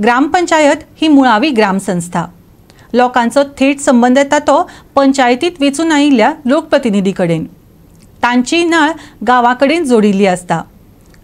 ग्रामपंचायत ही मुळावी ग्रामसंस्था. लोकांचो थेट संबंद येता तो पंचायतीत वेंचून आयिल्ल्या लोकप्रतिनिधी कडेन. तांची नाळ गांवा कडेन जोडिल्ली आसता.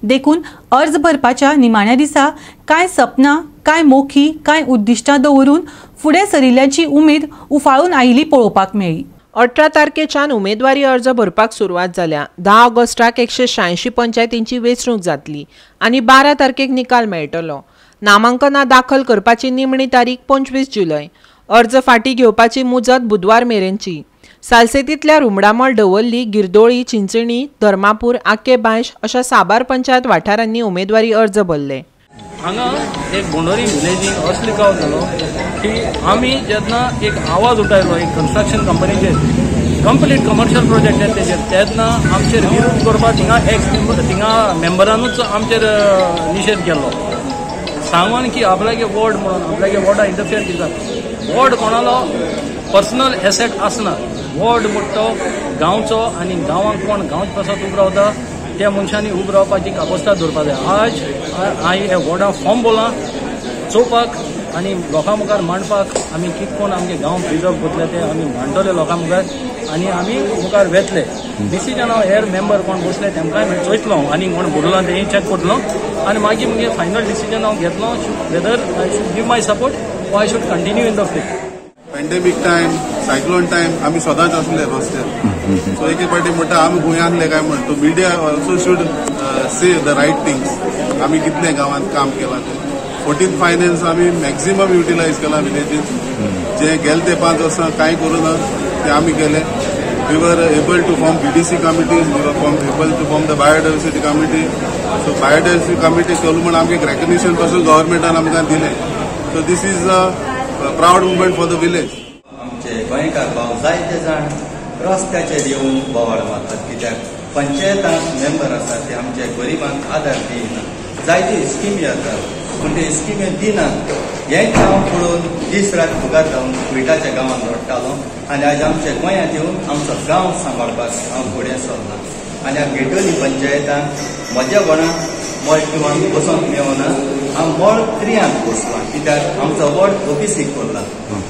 देखून अर्ज भरपाच्या निमाण्या दिसा कांय सपनां, कांय मोखी, कांय उद्दिश्टां दवरून फुडें सरिल्ल्याची उमेद उफाळून आयिल्ली पळोवपाक मेळ्ळी. 18 तारखेच्यान उमेदवारी अर्ज भरपाक सुरवात जाल्या. 10 ऑगस्टाक 186 पंचायतींची वेंचणूक जातली आनी 12 तारखेक निकाल मेळटलो. नामांकनां दाखल करपाची निमणी तारीख 25 जुलय. अर्ज फाटी घेवपाची मुजत बुधवार मेरेनची. सालसेतींतल्या रुमडामळ, दवर्ली, गिरदोळी, चिंचणी, धर्मापूर, आके बायश अशा साबार पंचायत वाठारांनी उमेदवारी अर्ज भरले. हांगा एक बोंडोरी विलेजीन असलो गांव जालो की आमी जेन्ना एक आवाज उठायलो एक कन्स्ट्रक्शन कंपनीचेर, कंप्लीट कमर्शियल प्रोजेक्ट तेजेर, तेन्ना आमचेर विरोध करपाक थिंगा एक्स थिंगा मेंबरानूच आमचेर निशेध केलो. सांगून की आपल्यागे वॉर्ड म्हणून आपल्यागे वॉर्डा इंटरफियर करतात. वॉर्ड कोणालो पर्सनल एसेट आसना. वॉर्ड म्हणटा तो गांवचो आनी गांवांक कोण गांवच पासत उबो रावता त्या मनशांनी उबो रावपाची कापोस्ताद दवरपाक जाय. आज हांवें ह्या वॉर्डा फॉर्म भरला चोवपाक आनी लोकां मुखार मांडपाक आमी कितें कोण आमगे गांव प्रिजर्व करतले ते आमी मांडटले लोकां मुखार आनी आमी मुखार वेतले. डिसिजन हांव हेर मेंबर कोण बसले तेमकांय चोयतलो आनी कोण भरला तेंय चॅक करतलो आनी मागीर मुगे फायनल डिसिजन हांव घेतलो whether I should give my support or I should continue in the field. Pandemic time, cyclone time आमी सदांच आसले रस्त्यार. सो एके पाटी म्हणटा आमी खंय आसले काय म्हण. तो media also should say the right things. आमी कितले गांवांत काम केलां तें. 14 फायनान्स आमी मॅक्झिमम युटिलायज केला विलेजीन. जे गेले ते 5 वर्सां कांय करूं ना ते आमी केले. We were able to form BDC committees, we were able to form the biodiversity committee. So biodiversity committee केलो म्हण आमकां एक रेकग्निशन पासून गव्हर्मेंटान आमकां दिलें. So this is a proud moment for the village. आमचे गोंयकार भाव जायते जाण रस्त्याचेर येवन बोवाळ मारतात कित्याक पंचायतांत मेंबर आसात ते आमच्या गरिबांक आदार दिना. जायत्यो स्किमी आसात पूण ते स्किमी दिनात. हेंच हांव पळोवन दीस रात फुगार जावन विटाच्या गांवांत रडटालो आनी आज आमच्या गोंयांत येवन आमचो गांव सांबाळपाक हांव फुडें सरला. आनी ह्या गेटोली पंचायतान म्हज्या वॉर्डांत मळ 2 बसोंक मेळना, हांव मळ 3 बसलां कित्याक आमचो वॉर्ड ओबीसी करला.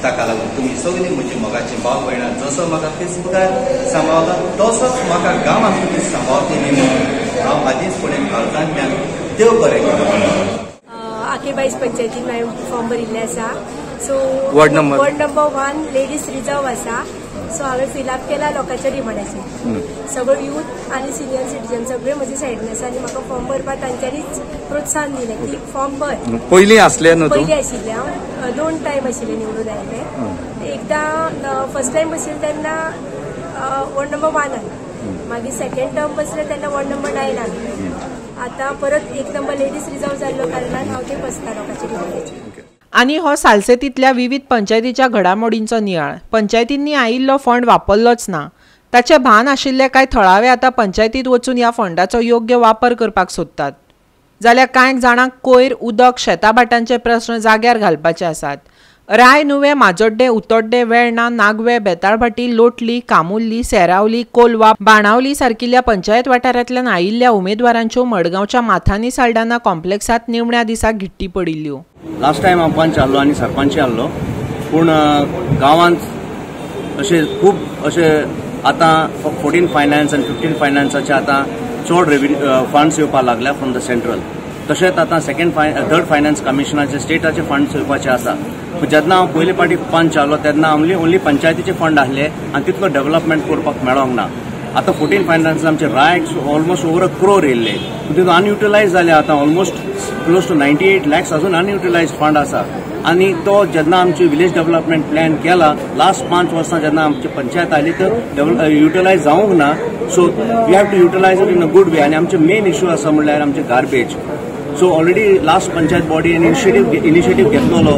ताका लागून तुमी सगळीं म्हजी मोगाची भाव भयणां जसो म्हाका फेसबुकार सांबाळला तसोच म्हाका गांवांत तुमी सांबाळतली म्हणून हांव आदींच फुडें काळजांतल्यान देव बरें करूं. आकेबायस पंचायतीन हांवें फॉर्म भरिल्लें आसा. So ward number 1 ladies reserve आसा. सो हांवें फिलअप केला लोकांच्या डिमांडाचेर. सगळो यूथ आनी सिनियर सिटीजन सगळे म्हजे सायडीन आसा आनी म्हाका फॉर्म भरपाक तांच्यांनीच प्रोत्साहन दिलें की फॉर्म भर. पयलीं आसलें न्हू? पयलीं आशिल्लें. हांव 2 टायम आशिल्लें निवडून आयिल्लें. एकदां फर्स्ट टायम बशिल्लें तेन्ना वॉर्ड नंबर 1 मागीर सेकंड टर्म बसलें तेन्ना वॉर्ड नंबर 9. आतां परत 1 नंबर लेडीज रिजर्व जाल्लो कारणान हांव थंय बसता लोकांच्या डिमांडाचेर. आनी हो सालसेतींतल्या विविध पंचायतीच्या घडामोडींचो नियाळ. पंचायतींनी आयिल्लो फंड वापरलोच ना ताचें भान आशिल्ले कांय थळावे आतां पंचायतींत वचून ह्या फंडाचो योग्य वापर करपाक सोदतात. जाल्यार कांय जाणांक कोयर, उदक, शेताभाटांचे प्रस्न जाग्यार घालपाचे आसात. राय, नुवें, माजोड्डे, उतोड्डे, वेर्णा, नागवे, बेताळभाटी, लोटली, कामुर्ली, सेरावली, कोलवा, बाणावली सारकिल्ल्या पंचायत वाठारांतल्यान आयिल्ल्या उमेदवारांच्यो मडगांवच्या माथानी साल्डाना कॉम्प्लेक्सांत निमण्या दिसा घिट्टी पडिल्ल्यो. लास्ट टायम हांव पंच आहलो आनी सरपंच आहलो, पूण गांवांत अशें खूब अशें आतां 14 फायनान्स आनी 15 फायनान्साचे आतां चड रेवेन्यू फंड्स येवपाक लागल्या फ्रॉम the central. तशेंच आतां थर्ड फायनान्स कमिशनाचे स्टेटाचे फंड्स येवपाचे आसा. जेन्ना हांव पयले पाटी पंच आहलो तेन्ना ओन्ली पंचायतीचे फंड आहले आनी तितलो डेव्हलपमेंट करपाक मेळोंक ना. आतां 14 फायनान्स आमचे rights almost over a crore येयल्ले, तितून अनयुटिलायज जाले. आतां ऑलमोस्ट क्लोज टू 98 लॅक्स अजून अनयुटिलायज फंड आसा. आनी तो जेन्ना आमची विलेज डेव्हलपमेंट प्लॅन केला लास्ट 5 वर्सां जेन्ना आमची पंचायत आयली तर युटिलायज जावंक ना. So we have to utilise it in a good way. आनी आमचे मेन इश्यू आसा म्हणल्यार आमचे garbage. So already last panchayat body initiative घेतलेलो,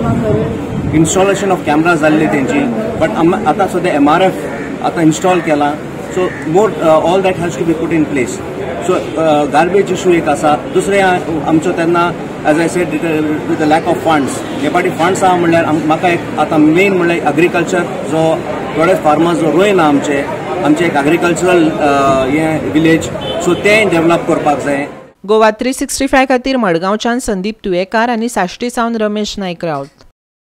इन्स्टॉलेशन ऑफ कॅमरा जाल्ली तेंची, बट आतां सद्या MRF आतां इन्स्टॉल केला. So more all that has to be put in place. So garbage issue एक आसा. दुसरें आमचो तेन्ना as I said with the lack of funds, हे पाटी फंड्स आहा म्हणल्यार म्हाका एक आतां मेन म्हणल्यार एग्रीकल्चर जो थोडे फार्मर्स जो रोयना आमचे आमचे एक एग्रीकल्चरल हें विलेज, सो तें डेव्हलप करपाक जाय. गोवा 365 खातीर मडगांवच्यान संदीप तुयेकार आनी साश्टी सावन रमेश नायक राऊत.